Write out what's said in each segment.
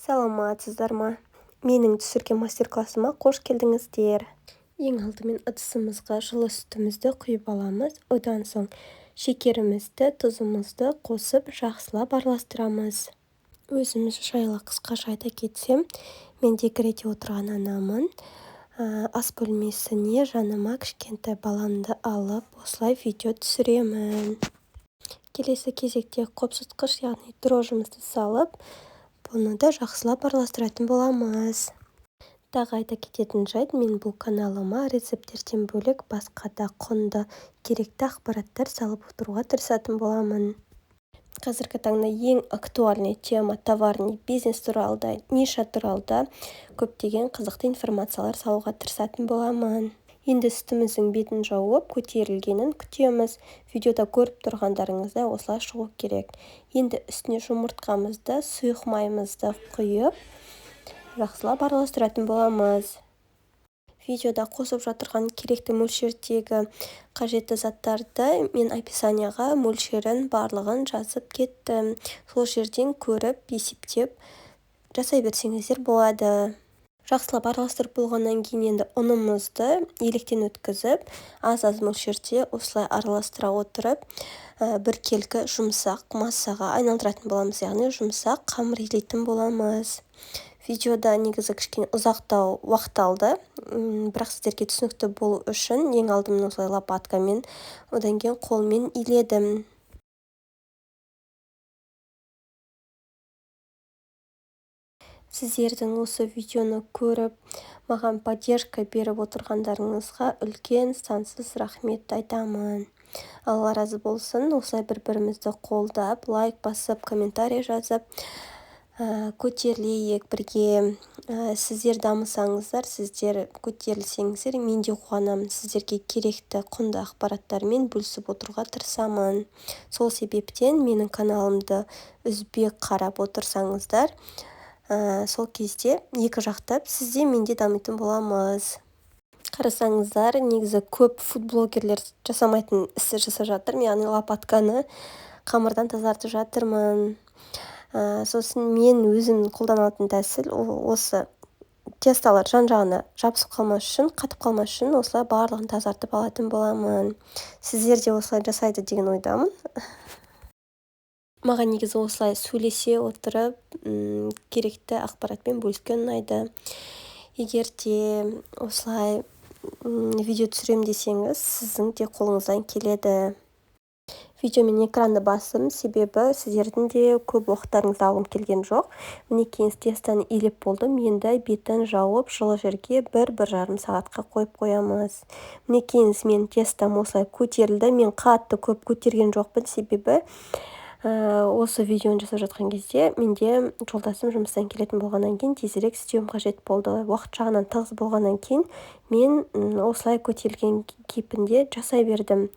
Саламатсыздар ма? Менің түсірген мастер-классыма қош келдіңіздер. Ең алдымен ыдысымызға жылы сүтімізді құйып аламыз. Одан соң шекерімізді, тұзымызды қосып жақсылап араластырамыз. Өзіміз жайлы қысқаша айта кетсем, мен декретте отырған анамын. Ас бөлмесіне жаныма кішкентай баламды алып, осылай видео түсіремін. Келесі кезекте қопсытқыш, яғни дрожжымызды салып, бұны да жақсылап араластыратын боламыз. Тағы айта кететін жайт, мен бұл каналыма рецепттерден бөлек басқа да құнды керекті ақпараттар салып отыруға тырысатын боламын. Қазіргі таңда ең актуальный тема товарный бизнес туралы да, ниша туралы да көптеген қызықты информациялар салуға тырысатын боламын. Енді сүтіміздің бетін жауып, көтерілгенін күтеміз. Видеода көріп тұрғандарыңыздай осылай шығу керек. Енді үстіне жұмыртқамызды, сұйық майымызды құйып, жақсылап араластыратын боламыз. Видеода қосып жатырған керекті мөлшердегі қажетті заттарды мен описанияға мөлшерін барлығын жазып кеттім. Сол жерден көріп, есептеп жасай берсеңіздер болады. Жақсылап араластырып болғаннан кейін енді ұнымызды електен өткізіп, аз-аз мөлшерде осылай араластыра отырып, біркелкі жұмсақ массаға айналдыратын боламыз, яғни жұмсақ қамыр илейтін боламыз. Видеода негізі кішкене ұзақтау уақыт алды, бірақ сіздерге түсінікті болу үшін ең алдымен осылай лопаткамен, одан кейін қолмен иледім. Сіздердің осы видеоны көріп, маған поддержка беріп отырғандарыңызға үлкен сансыз рахмет айтамын. Алла разы болсын, осылай бір-бірімізді қолдап, лайк басып, комментарий жазып, көтерілейік бірге. Сіздер дамысаңыздар, сіздер көтерілсеңіздер, мен де қуанамын. Сіздерге керекті құнды ақпараттармен бөлісіп отыруға тырысамын. Сол себептен менің каналымды үзбей қарап отырсаңыздар, сол кезде екі жақтап сіз де мен де дамитын боламыз. Қарасаңыздар, негізі көп фудблогерлер жасамайтын істі жасап жатырмын, яғни лопатканы қамырдан тазартып жатырмын. Сосын мен өзім қолданатын тәсіл ол осы тесталар жан-жағына жабысып қалмас үшін, қатып қалмас үшін осылай барлығын тазартып алатын боламын. Сіздер де осылай жасайды деген ойдамын. Маған негізі осылай сөйлесе отырып, керекті ақпаратпен бөліскен ұнайды. Егер де осылай видео түсірем десеңіз, сіздің де қолыңыздан келеді. Видеомен экранды басым, себебі сіздердің де көп уақыттарыңызды алғым келген жоқ. Мінекей тестаны илеп болдым. Енді бетін жауып, жылы жерге бір жарым сағатқа қойып қоямыз. Мінекей менің тестам осылай көтерілді. Мен қатты көп көтерген жоқпын, себебі осы видеоны жасап жатқан кезде менде жолдасым жұмыстан келетін болғаннан кейін тезірек істеуім қажет болды. Уақыт жағынан тығыз болғаннан кейін мен осылай көтерілген кейпінде жасай бердім.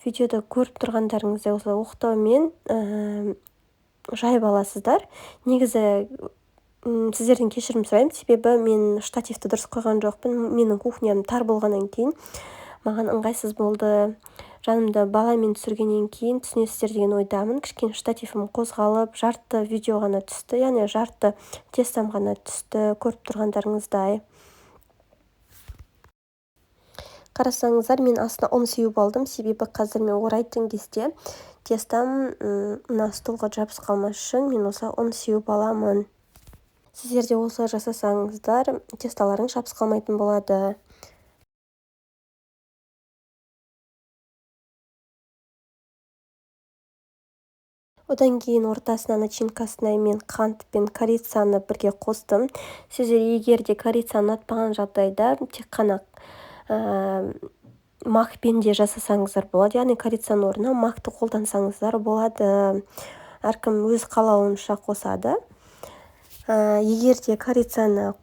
Видеода көріп тұрғандарыңыздай осылай оқтаумен жайып аласыздар. Негізі, сіздерден кешірім сұраймын, себебі мен штативті дұрыс қойған жоқпын. Менің кухням тар болғаннан кейін маған ыңғайсыз болды. Жанымда баламен түсіргеннен кейін түсінесіздер деген ойдамын. Кішкене штативім қозғалып, жарты видео ғана түсті, яғни жарты тестам ғана түсті, көріп тұрғандарыңыздай. Қарасаңыздар, мен астына ұн сеуіп алдым, себебі қазір мен орайтын кезде тестам мына столға жабысып қалмас үшін мен осылай ұн сеуіп аламын. Сіздер де осылай жасасаңыздар, тесталарыңыз жабысып қалмайтын болады. Одан кейін ортасына начинкасына мен қант пен корицаны бірге қостым. Сіздер егер де корицаны ұнатпаған жағдайда тек қана макпен де жасасаңыздар болады, яғни корицаның орнына макты қолдансаңыздар болады. Әркім өз қалауынша қосады. Егер де корицаны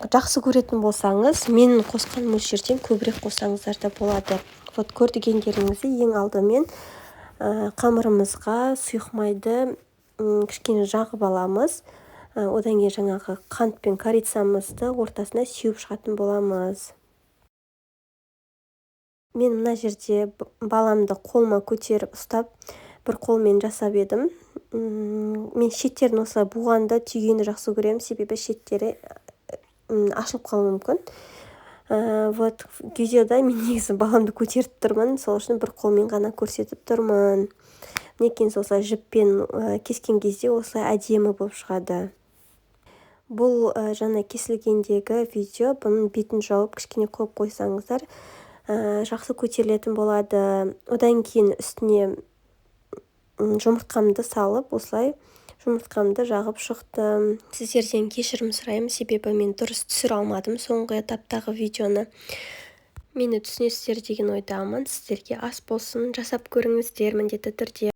жақсы көретін болсаңыз, мен қосқан мөлшерден көбірек қоссаңыздар да болады. Вот көрдігендеріңізді ең алдымен, қамырымызға сұйық майды, кішкене жағып аламыз. Одан кейін жаңағы қант пен корицамызды ортасына сеуіп шығатын боламыз. Мен мына жерде баламды қолыма көтеріп ұстап, бір қолмен жасап едім. Мен шеттерін осылай буғанды, түйгенді жақсы көремін, себебі шеттері ашылып қалуы мүмкін. Вот видеода мен негізі баламды көтеріп тұрмын, сол үшін бір қолмен ғана көрсетіп тұрмын. Мінекей, осылай жіппен кескен кезде осылай әдемі болып шығады. Бұл жаңа кесілгендегі видео. Бұның бетін жауып, кішкене қойып қойсаңыздар, жақсы көтерілетін болады. Одан кейін үстіне жұмыртқамды салып, осылай жұмыртқамды жағып шықтым. Сіздерден кешірім сұраймын, себебі мен дұрыс түсіре алмадым соңғы этаптағы видеоны. Мені түсінесіздер деген ойдамын. Сіздерге ас болсын, жасап көріңіздер міндетті түрде.